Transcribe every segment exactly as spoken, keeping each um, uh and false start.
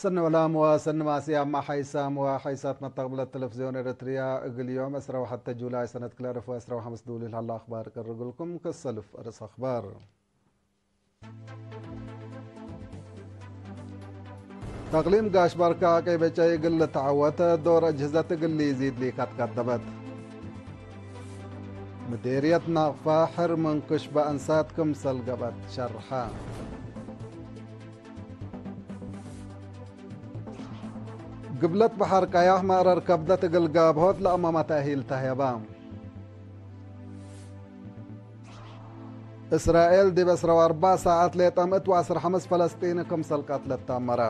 ሰኒ ዑላም ወሰኒ ማስያም ሓይሳም ወሓይሳት መተቅብለት ተለፍዝዮን ኤረትርያ፣ እግል ዮም ዕስራ ወሐተ ጁላይ ሰነት ክልኤ አልፍ ወዕስራ ወሐምስ ዱሊል ሀለ አኽባር ቀርግልኩም። ከሰልፍ አርእስ አኽባር። ተቅሊም ጋሽ ባርካ አቀይ በጨይ እግል ልትዐወት ዶር አጅህዘት እግል ሊዚድ ሊካት ቀደመት። ምዴርየት ናቅፋ ሕር ምን ክሽበ አንሳት ክምሰል ገብአት ሸርሐ። ግብለት በሐር ቀያሕ መእረር ከብደት እግል ጋብሆት ለአመመ ተእሂል ተህየበ። እስራኤል ዲብ ዕስራ ወአርበዕ ሳዐት ሌጠ ምእት ወዐስር ሐምስ ፈለስጢኒ ክምሰል ቀትለት ተአመረ።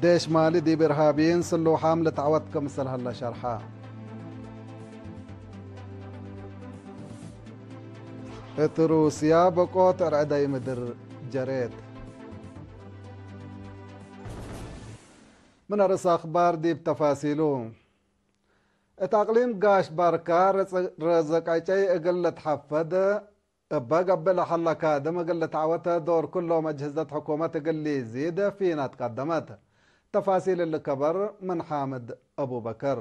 ዴሽ ማሊ ዲብ እርሃብይን ስሉሓም ልትዐወት ክምሰል ሀለ ሸርሐ። እት ሩስያ በቆት እርዕደይ ምድር ጀሬት። ምን አርእስ አኽባር ዲብ ተፋሲሉ። እት አቅሊም ጋሽ ባርካ ረዘ-፣ ረዘቅ ዕጨይ እግል ልትሐፈድ እበ ገብእ ለሀለ ካድም እግል ልትዐወት ዶር ኩሎም አጅህዘት ሕኩመት እግል ሊዚድ ፊናት ቀደመት። ተፋሲል እሊ ከበር ምን ሓምድ አቡበከር።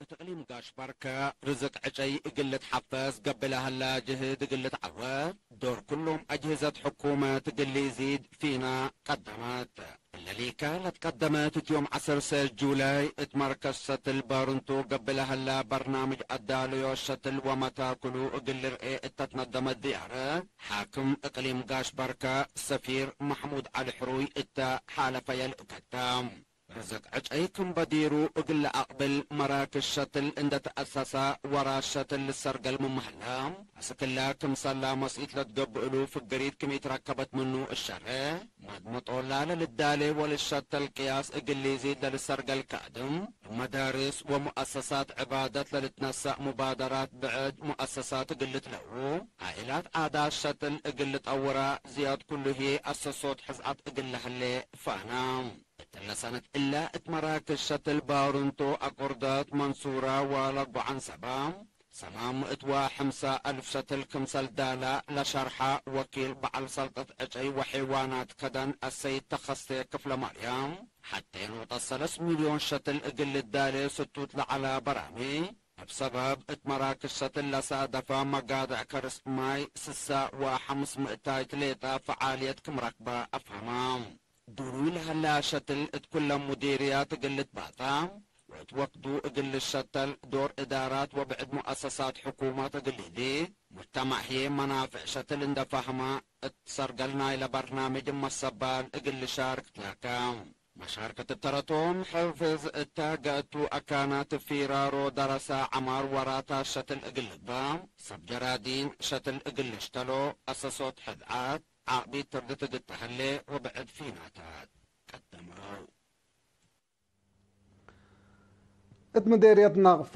እት እቅሊም ጋሽ ባርከ ርዝቅ ዕጨይ እግል ልትሐፈዝ ገብእ ለሀላ ጅህድ እግል ልትዐወት፣ ዶር ኩሎም አጅህዘት ሕኩመት እግል ሊዚድ ፊና ቀደመት። እለ ሊከ ለትቀደመት እት ዮም ዐሰር ሰ ጁላይ እት መርከዝ ሸትል ባርንቶ ገብእ ለሀላ በርናምጅ አዳለዮ ሸትል ወመታክሉ እግል ልርኤ እተ ትነደመት ዝያረት፣ ሓክም እቅሊም ጋሽ ባርከ ሰፊር መሕሙድ ዐሊ ሕሩይ እተ ሓለፈየ ልእከተ። ርዝቅ ዕጨይ ክም በዲሩ እግል ለአቅብል መራክዝ ሸትል እንደ ተአሰሰ፣ ወራስ ሸትል ልሰርገል ምመ ህለ፣ አስክለ ክምሰላ መስኢት ለትገብእ እሉ ፍግሪት ክም ኢትረከበት ምኑ እሸሬ፣ መድመጦላ ለልዳሌ ወልሸተል ቅያስ እግል ሊዚድ ለልሰርገል ካድም፣ እብ መዳርስ ወሙአሰሳት ዕባደት ለልትነሰእ ሙባደራት ብዕድ ሙአሰሳት እግል ልትለው፣ ዓኢላት ዓዳት ሸትል እግል ልጠውራ፣ ዝያድ ኩሉ ህዬ አሰሶት ሕዝአት እግል ለህሌ ፋና። እትለ ሰነት እለ እት መራክዝ ሸትል ባሩንቶ፣ አቁርደት፣ መንሱራ ወለጎዓን ሰባ፣ ሰማን ምእት ወሐምሳ አልፍ ሸትል ክምሰል ዳላ ለሸርሐ ወኪል በዐል ሰልጠት ዕጨይ ወሐይዋናት ከደን አሰይድ ተኸስቴ ክፍለማርያም፣ ሐቴ ኖጠ ሰለስ ሚልዮን ሸትል እግል ልዳሌ ስጡት ለዐለ በራሚ፣ እብ ሰበብ እት መራክዝ ሸትል ለሳደፈ መጋድዕ ከርስ ማይ ስሳ ወሐምስ ምእታይት ሌጠ ፈዓልየት ክም ረክበ አፍሀመ። ዱሩይ ለሀላ ሸትል እት ኩለ ሙዲርያት እግል ልትባጻ ወእት ወክዱ እግል ልሸተል፣ ዶር እዳራት ወብዕድ ሙአሰሳት ሕኩመት እግል ሊዲ፣ ሙጅተማዕ ህዬ መናፍዕ ሸትል እንደ ፈህመ፣ እት ሰርገል ናይለ በርናምጅ መሰባል እግል ልሻርክ ትላከ። መሻርከት እብ ተረቶም፣ ሕፍዝ እተ ገእቱ አካናት ፊራሮ ደረሰ ዐማር ወራታት ሸትል እግል ልግበእ፣ ሰብ ጀራዲን ሸትል እግል ልሽተሎ፣ አሰሶት ሕድዓት፣ ዓቅቢት ትርድት እግል ተሀሌ ወብዕድ ፊናታት ቀደመው። እት ምዴርየት ነቅፋ፣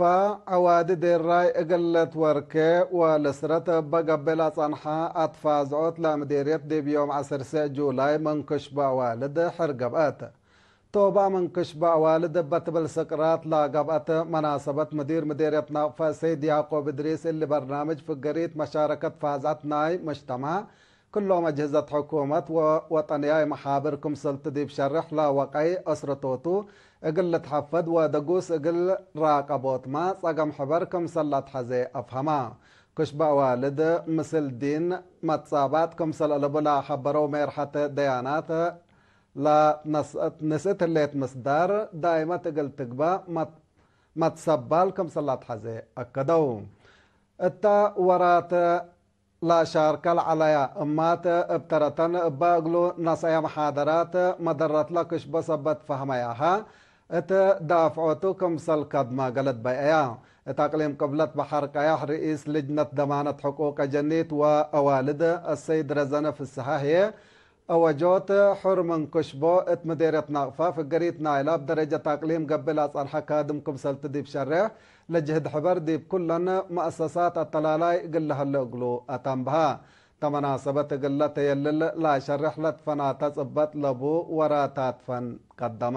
ዐዋዲ ዴራይ እግል ልትወርኬ ወልስረት እበ ገብእ ለጸንሐ አትፋዝዖት ለምዴርየት ዲብ ዮም ዐሰር ሰዕ ጁላይ ምን ክሽቦ አዋልድ ሕር ገብአት። ቶባእ ምን ክሽቦ አዋልድ እበ ትብል ስቅራት ለገብአት መናሰበት፣ ምዲር ምዴርየት ነቅፋ ሰይድ ያዕቆብ እድሪስ እሊ በርናምጅ ፍገሪት መሻረከት ፋዝዐት ናይ ሙጅተማዕ፣ ክሎም አጅህዘት ሕኩመት ወወጠንያይ መሓብር ክምሰልቱ ዲብ ሸርሕ ለወቀይ፣ አስረቶቱ እግል ልትሐፈድ ወደጉስ እግል ራቀቦትመ ጸገም ሕበር ክምሰል ለአትሐዜ አፍሀመ። ክሽበ አዋልድ ምስል ዲን መትጻባጥ ክምሰል አለቡ ለሐበረው ሜርሐት ደያናት ለነስአት ንስእት ህሌት ምስዳር ዳይመት እግል ትግበእ መት-፣ መትሰባል ክምሰል ለአትሐዜ አከደው። እተ ወራት ለሻርከ ለዐለያ እማት እብ ተረተን እበ እግሉ ነስአየ መሓደራት መደረትለ ክሽቦ ሰበት ፈህመያሀ እት ዳፍዖቱ ክምሰል ከድመ ገለት በይአያ። እት አቅሊም ቅብለት በሐር ቀያሕ ርኢስ ልጅነት ደማነት ሕቁቅ አጀኒት ወአዋልድ አሰይድ ረዘነ ፍስሐ ህዬ፣ አወጆት፣ ሕር ምን ክሽቦ እት ምዴርየት ናቅፋ ፍገሪት ናይላ እብ ደረጀት አቅሊም ገብእ ለአጸንሐ ካድም ክምሰልቱ ዲብ ሸሬሕ ለጅህድ ሕበር ዲብ ኩለን መአሰሳት አተላላይ እግል ለሀለ እግሉ አተንብሀ። ተመናሰበት እግለ ተየልል ለአሸርሕ ለትፈናተ ጽበጥ ለቡ ወራታት ፈን ቀደመ።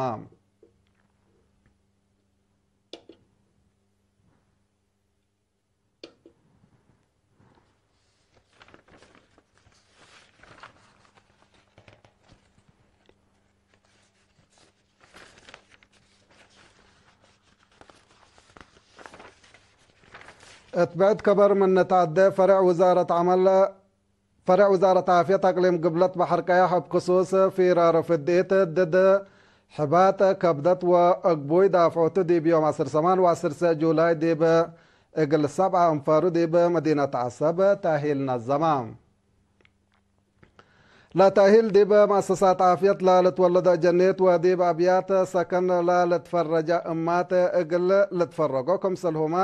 እት ብዕድ ከበር ምን ንትዐዴ፣ ፈሬዕ ውዛረት ዐመል፣ ፈሬዕ ውዛረት ዓፍየት አቅሊም ግብለት በሐር ቀያሕ እብ ክሱስ ፊራሮ ፍድኢት ድድ ሕባጥ ከብደት ወአግቡይ ዳፍዖቱ ዲብ ዮም ዐስር ሰማን ወዐስር ጁላይ ዲብ እግል ሰብዓ አንፋሩ ዲብ መዲነት ዐሰብ ተእሂል ነዘመ። ለተእሂል ዲብ መአሰሳት ዓፍየት ለልትወለዶ አጀኔት ወዲብ አብያት ሰከን ለልትፈረጀ እማት እግል ልትፈረጎ ክምሰልሁመ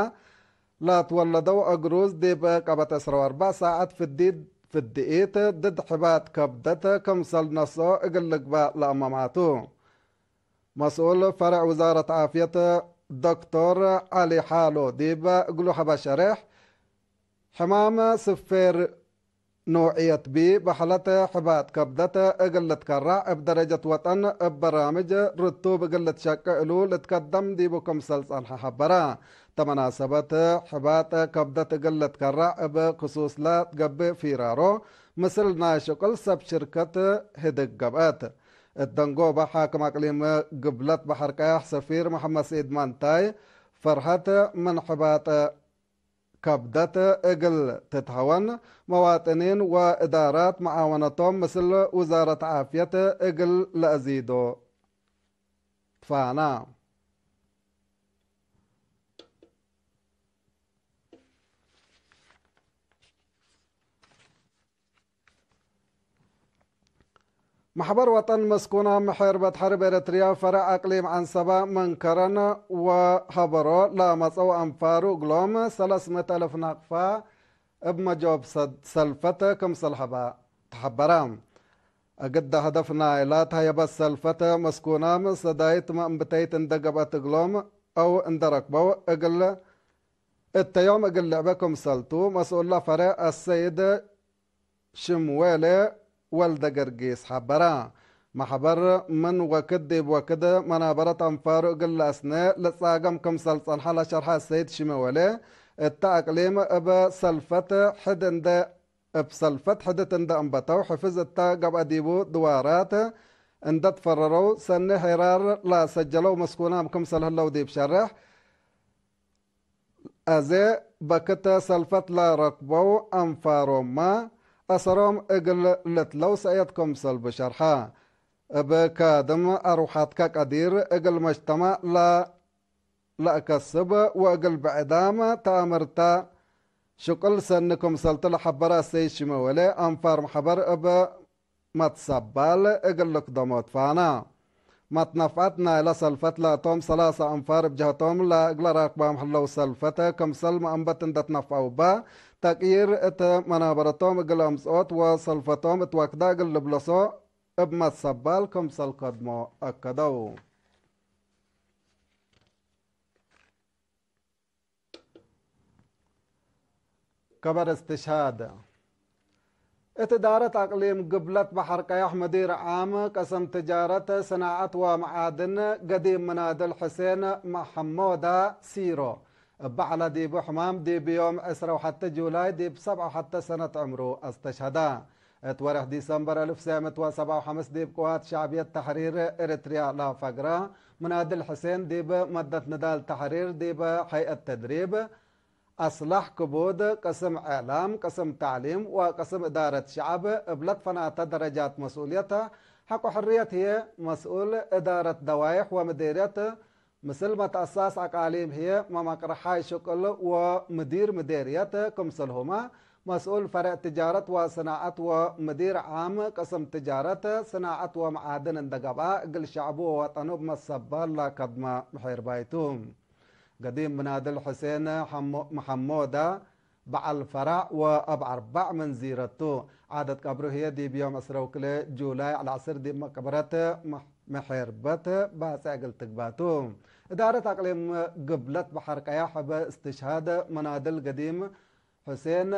ለትወለደው እግሩዝ ዲብ ቀበት ዕስራ ወአርበዕ ሳዐት ፍዲት ፍድኢት ድድ ሕባጥ ከብደት ክምሰል ነስኦ እግል ልግባእ ለአመማቱ። መስኡል ፈሬዕ ውዛረት ዓፍየት ዶክቶር ዐሊ ሓሎ ዲብ እግሉ ሀበ ሸሬሕ፣ ሕማም ስፌር ኖዕየት ቢ በሐለት ሕባጥ ከብደት እግል ልትከራዕ እብ ደረጀት ወጠን እብ በራምጅ ርቱብ እግል ልትሸቄ እሉ ልትከደም ዲቡ ክምሰል ጸንሐ ሐበረ። ተመናሰበት ሕባጥ ከብደት እግል ልትከራዕ እብ ክሱስ ለትገብእ ፊራሮ ምስል ናይ ሽቅል ሰብ ሽርከት ህድግ ገብአት። እት ደንጎበ ሓክም አቅሊም ግብለት በሐር ቀያሕ ሰፊር መሐመድ ሰኢድ ማንታይ፣ ፈርሀት ምን ሕባጥ ከብደት እግል ትትሀወን፣ መዋጥኒን ወእዳራት መዓወነቶም ምስል ውዛረት ዓፍየት እግል ለአዚዶ ትፋና። መሕበር ወጠን መስኩናም ሔርበት ሐርብ ኤረትርያ ፈረዕ አቅሊም ዐንሰበ መንከረን ወሀበሮ ለመጸው አንፋሩ እግሎም ሰለስ ምእት አልፍ ናቅፋ እብ መጆብ ሰድ-፣ ሰልፈት ክምሰል ሀበ ተሐበረ። እግደ ሀደፍ ናይላ ተህየበት ሰልፈት መስኩናም ሰዳይት መእንብተይት እንደ ገብአት እግሎም አው እንደ ረክበው እግል እተ ዮም እግል ልዕበ ክምሰልቱ መስኡለ ፈሬዕ አሰይድ ሽምዌሌ ወልደ ገርጊስ ሐበረ። መሕበር ምን ወክድ ዲብ ወክድ መናበረት አንፋሩ እግል ለአስነ ልጻገም ክምሰል ጸንሐ ለሸርሐ አሰይድ ሽምዌሌ፣ እተ አቅሊም እብ ሰልፈት ሕድ እንደ፣ እብ ሰልፈት ሕድት እንደ አንበተው፣ ሕፍዝ እተ ገብአ ዲቡ ድዋራት እንደ ትፈረረው፣ ሰኒ ሄራር ለሰጀለው መስኩናም ክምሰል ህለው ዲብ ሸርሕ፣ አዜ በክት ሰልፈት ለረክበው አንፋሮምመ፣ አሰሮም እግል ልትለው ሰእየት ክምሰል ብሸርሐ። እብ ካድም አርወሐትከ ቀዲር እግል መጅተማዕ ለ-፣ ለአከስብ ወእግል ብዕዳም ተአምርተ ሽቅል ሰኒ ክምሰልቱ ለሐበረ አሰይድ ሽመወሌ፣ አንፋር መሕበር እብ መትሰባል እግል ልክደሞ ትፋና። መትነፍዐት ናይለ ሰልፈት ለአቶም ሰላሰ አንፋር እብ ጀሀቶም ለእግለ ራክባም ህለው ሰልፈት ክምሰል መአንበት እንደ ትነፍዐው እበ ተቅይር እት መናበረቶም እግል አምጽኦት ወሰልፈቶም እት ወክደ እግል ልብለሶ እብ መትሰባል ክምሰል ከድሞ አከደው። ከበር እስትሽሃድ። እት እዳረት አቅሊም ግብለት በሐር ቀያሕ መዲር ዓም ቅስም ትጃረት፣ ሰናዐት ወመዓድን ገዲም ምናድል ሕሴን መሐሞዳ ሲሮ፣ እበ ዐለ ዲቡ ሕማም ዲብ ዮም ዕስራ ወሐተ ጁላይ ዲብ ሰብዓ ወሐተ ሰነት ዕምሩ አስተሽሀደ። እት ወርሕ ዲሰምበር አልፍ ሰዕ ምእት ወሰብዓ ወሐምስ ዲብ ቅዋት ሸዕብየት ተሕሪር ኤረትርያ ለፈግረ ምናድል ሕሴን ዲብ መደት ንዳል ተሕሪር ዲብ ሀይአት ተድሪብ አስላሕ ክቡድ፣ ቅስም እዕላም፣ ቅስም ተዕሊም ወቅስም እዳረት ሸዐብ እብ ለትፈናተ ደረጃት መስኡልየት ሐቆ ሕርየት ህዬ መስኡል እዳረት ደዋይሕ ወምዲርየት፣ ምስል መትአሳስ አቃሊም ህዬ መመቅረሓይ ሽቅል ወምዲር ምዴርየት፣ ክምሰልሁመ መስኡል ፈሬዕ ትጃረት ወሰናዐት ወምዲር ዓም ቅስም ትጃረት፣ ሰናዐት ወመዓድን እንደ ገብአ፣ እግል ሸዕቡ ወወጠኑ እብ መሰባል ለከድመ ምሒርባይ ቱ። ገዲም ምናድል ሕሴን ሐሞ-፣ መሐሞዳ በዐል ፈራዕ ወእብ አርበዕ መንዚረት ቱ። ዓደት ቀብሩ ህዬ ዲብ ዮም ዕስራ ወክልኤ ጁላይ ዐለ ዐስር ዲብ መቅበረት መ-፣ መሔርበት ባጽዕ እግል ትግባእ ቱ። እዳረት አቅሊም ግብለት በሐር ቀያሕ እብ እስትሽሃድ ምናድል ገዲም ሕሴን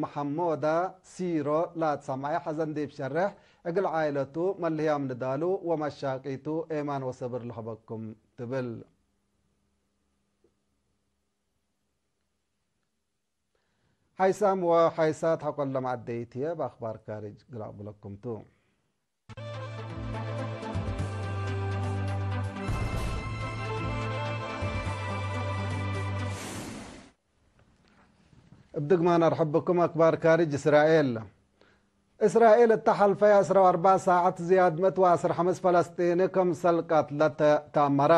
መሐሞዳ ሲሮ ላትሰምዐ ሐዘን ዲብ ሸርሕ፣ እግል ዓኢለቱ መልህያም ንዳሉ ወመሻቂቱ ኤማን ወሰብር ለሀበኩም ትብል። ሓይሳም ወሓይሳት ሐቆለ መዐደይት ህዬ፣ በአክባር ካርጅ ግላዕ ብለኩም ቱ። እብ ድግማን አርሕብ ብኩም። አክባር ካርጅ እስራኤል። እስራኤል እተ ሐልፈየ ዐስር ወአርበዕ ሳዐት ዝያድ ምእት ወዐስር ሐምስ ፈለስጢኒ ክምሰል ቀትለት ተአመረ።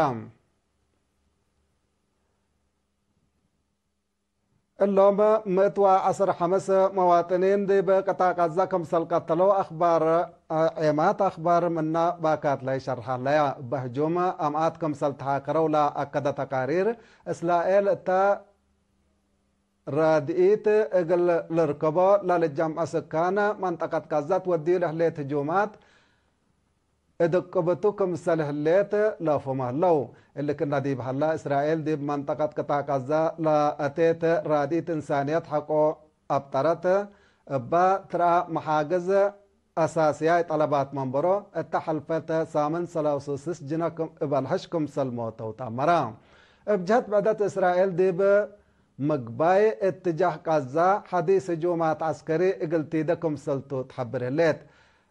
እሎም ምእት ወዐስር ሐምስ መዋጥኒን ዲብ ቅጣዕ ቀዛ ክምሰል ቀተለው አክባር ዔማት አክባር ምነ ባካት ለኢሸርሐ ለያ። እበ ህጁም አምኣት ክምሰል ተሓከረው ለአከደ ተቃሪር፣ እስራኤል እተ ረድኢት እግል ልርከቦ ለልጀምዐ ስካን መንጠቀት ቀዛት ወድዩ ለህሌት ህጁማት እድቅብቱ ክምሰል ህሌት ለፍህሞ ህለው። እሊ ክእነ ዲብ ሀለ፣ እስራኤል ዲብ መንጠቀት ቅጣዕ ቀዛ ለአቴት ራድኢት እንሳንየት ሐቆ አብጠረት። እበ ትርአ መሓግዝ አሳስያይ ጠለባት መንበሮ፣ እተ ሐልፈተ ሳምን ሰላስ ወስስ ጅነ ክም እበልሐሽ ክምሰል ሞተው ተአመረ። እብ ጀህት ብዕደት፣ እስራኤል ዲብ ምግባይ እትጃህ ቀዛ ሐዲስ ህጁማት ዐስከሪ እግል ቲደ ክምሰልቱ ትሐብር ህሌት።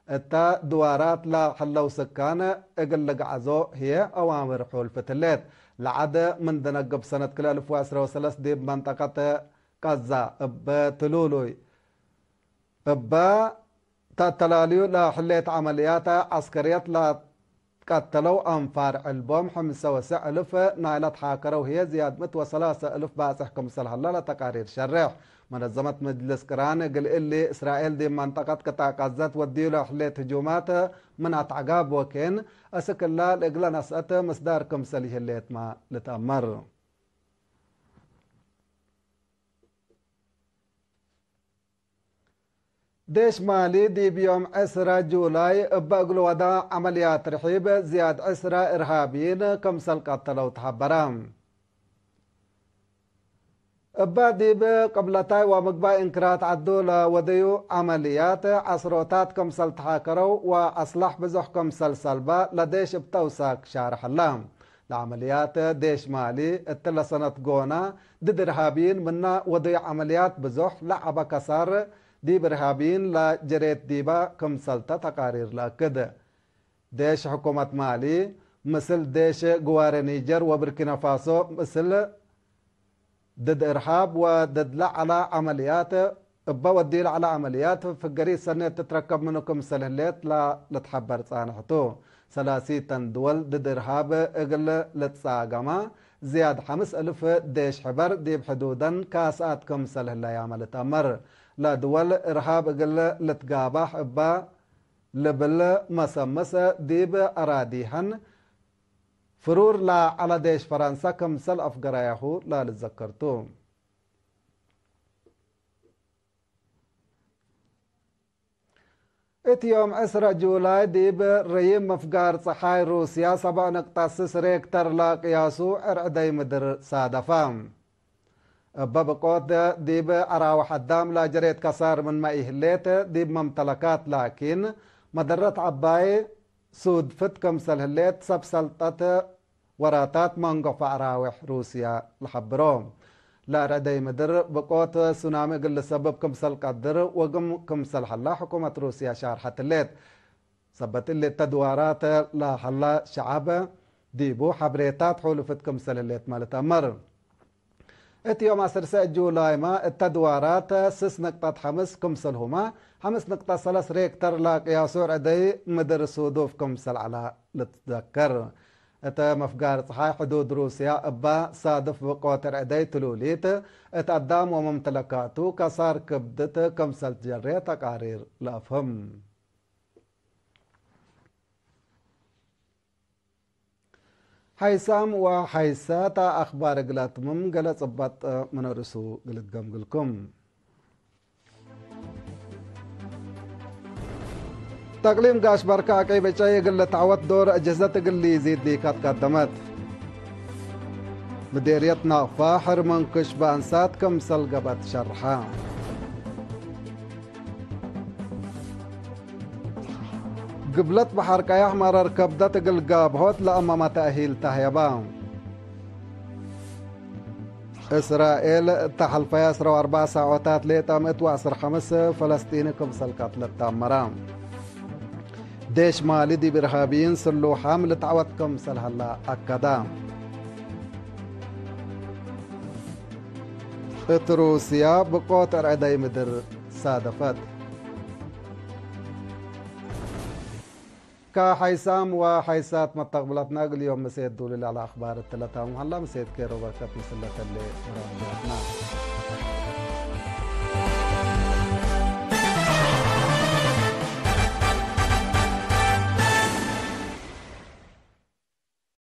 እተ ድዋራት ለሀለው ስካን እግል ልግዐዞ ህዬ አዋምር ሑልፍት ህሌት። ለዐድ ምን ደነግብ ሰነት ክልኤ አልፍ ወዐስር ወሰለስ ዲብ መንጠቀት ቀዛ እብ ትሉሉይ እበ ተአተላልዩ ለህሌት ዐመልያት ዐስከርየት ለትቀተለው አንፋር ዕልቦም፣ ሐምሰ ወሰዕ እልፍ ናይለ ተሓከረው ህዬ ዝያድ ምእት ወሰላሰ እልፍ ባጽሕ ክምሰል ሀለ ለተቃሪር ሸሬሕ። መነዘመት መጅልስ ቅራን እግል እሊ፣ እስራኤል ዲብ መንጠቀት ቅጣዕ ቀዘት ወድዩ ለህሌት ህጁማት ምን አትዐጋብ ወኬን፣ አስክ እላ ለእግለ ነስአት ምስዳር ክምሰል ይህሌትመ ልትአመር። ዴሽ ማሊ ዲብ ዮም ዕስራ ጁላይ እበ እግል ወዳ ዐመልያት ርሒብ ዝያድ ዕስራ እርሃብይን ክምሰል ቀተለው ተሐበረ። እበ ዲብ ቅብለታይ ወምግባይ እንክራት ዐዱ ለወደዩ ዐመልያት ዐስሮታት ክምሰል ተሓከረው ወአስላሕ ብዞሕ ክምሰል ሰልበ ለዴሽ እብ ተውሳክ ሻርሐ ህለ። ለዐመልያት ዴሽ ማሊ እትለ ሰነት ጎነ ድድ እርሃብይን ምነ ወደዩ ዐመልያት ብዞሕ ለዐበ ከሳር ዲብ እርሃብይን ለጀሬት ዲበ ክምሰልተ ተቃሪር ለአክድ። ዴሽ ሕኩመት ማሊ ምስል ዴሽ ግዋሬ ኒጀር ወብርኪናፋሶ ምስል ድድ እርሃብ ወድድ ለዐለ ዐመልያት፣ እበ ወድዩ ለዐለ ዐመልያት ፍገሪት ሰኔት ትትረከብ ምኑ ክምሰል ህሌት ለልትሐበር ጻንሕ ቱ። ሰላሲተን ድወል ድድ እርሃብ እግል ልትጻገማ ዝያድ ሐምስ እልፍ ዴሽ ሕበር ዲብ ሕዱደን ካስአት ክምሰል ህለያመ ልትአመር። ለድወል እርሃብ እግል ልትጋባሕ እበ ልብል መሰምስ ዲብ አራዲሀን ፍሩር ለዐለ ዴሽ ፈረንሰ ክምሰል አፍገራያሁ ለልትዘከር ቱ። እት ዮም ዕስራ ጁላይ ዲብ ረዪም ምፍጋር ጸሓይ ሩስያ ሰብዕ ነቅጠት ስስ ሬክተር ለቅያሱ ዕርዕደይ ምድር ሳደፈ። እበ ብቆት ዲብ አራውሕ አዳም ለጀሬት ከሳር ምንመ ኢህሌት፣ ዲብ መምተለካት ላኪን መደረት ዐባይ ሱድፍት ክምሰል ህሌት ሰብ ሰልጠት ወራታት መንጎ ፈአራውሕ ሩስያ ለሐብሮ። ለአርዕደይ ምድር ብቆት ሱናሚ እግል ልሰብብ ክምሰል ቀድር ወግም ክምሰል ሀላ ሕኩመት ሩስያ ሻርሐት ህሌት። ሰበት እሊ እተ ድዋራት ለሀላ ሸዐብ ዲቡ ሐብሬታት ሑልፍት ክምሰል ህሌትመ ልትአመር። እት ዮም ዐስር ሰዕ ጁላይመ እተ ድዋራት ስስ ነቅጠት ሐምስ ክምሰልሁመ፣ ሐምስ ነቅጠት ሰለስ ሬክተር ለቅያሱ ርዕደይ ምድር ሱዱፍ ክምሰል ዐለ ልትዘከር። እተ መፍጋር ጸሓይ ሕዱድ ሩስያ እበ ሳድፍ ብቆት ርዕደይ ትሉሊት እት አዳም ወመምተለካቱ ከሳር ክብድት ክምሰል ትጀሬ ተቃሪር ለአፍህም። ሐይሳም ወሐይሳት አክባር እግል አትምም ገሌ ጽባጥ ምን ርእሱ እግል እትገምግልኩም። ተቅሊም ጋሽ በርከ አቀይ በጨይ እግል ልትዐወት ዶር አጅህዘት እግል ሊዚድ ሊካት ቀደመት። ምዴርየት ናቅፋ ሕር መንክሽ በአንሳት ክምሰል ገብአት ሸርሐ። ግብለት በሐር ቀያሕ መረር ከብደት እግል ጋብሆት ለአመመ ተእሂል ተህየበ። እስራኤል እተ ሐልፈየ ዐስር ወአርበዕ ሳዖታት ሌጠ ምእት ወዐስር ሐምስ ፈለስጢኒ ክምሰል ቀትለት ተአመረ። ዴሽ ማሊ ዲብ እርሃብይን ስሉሓም ልትዐወት ክምሰል ሀላ አከደ። እት ሩስያ ብቆት ርዕዳይ ምድር ሳደፈት። ከሐይሳም ወሐይሳት መተቅብለትና እግል ዮም ምሴት ዱል ለዐለ አክባር እት ለታምም ሀላ፣ ምሴት ኬሮ በርከት ምስል ለተሌ መራብያትና።